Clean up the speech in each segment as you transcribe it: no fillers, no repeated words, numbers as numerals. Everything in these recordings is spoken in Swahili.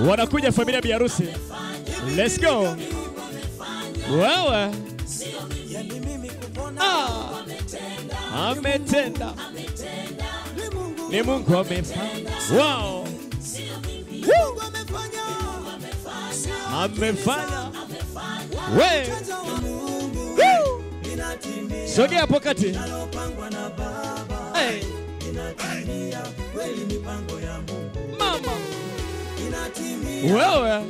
Wanakuja familia biharusi. Let's go. Wewe. Ametenda. Ni Mungu amefanya. Wow. Amefanya. We. Sogea hapo kati. Hey. Mama. Wewe.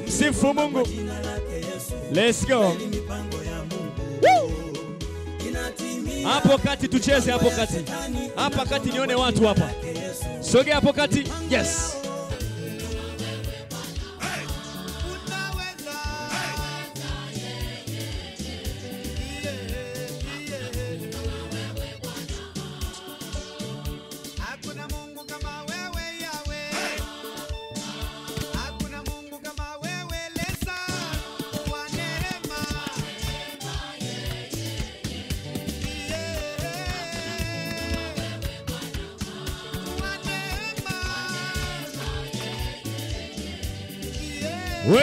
Msifu Mungu. Let's go. Hapo kati tucheze hapo kati. Hapa kati nione watu hapa. Sogea hapo kati. Yes. We.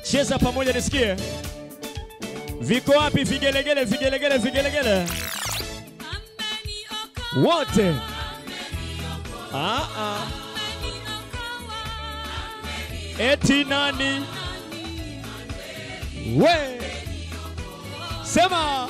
Cheza pamoja nisikie. Viko wapi vigelegele vigelegele vigelegele? Wote. Ah ah. Eti nani? We. Sema.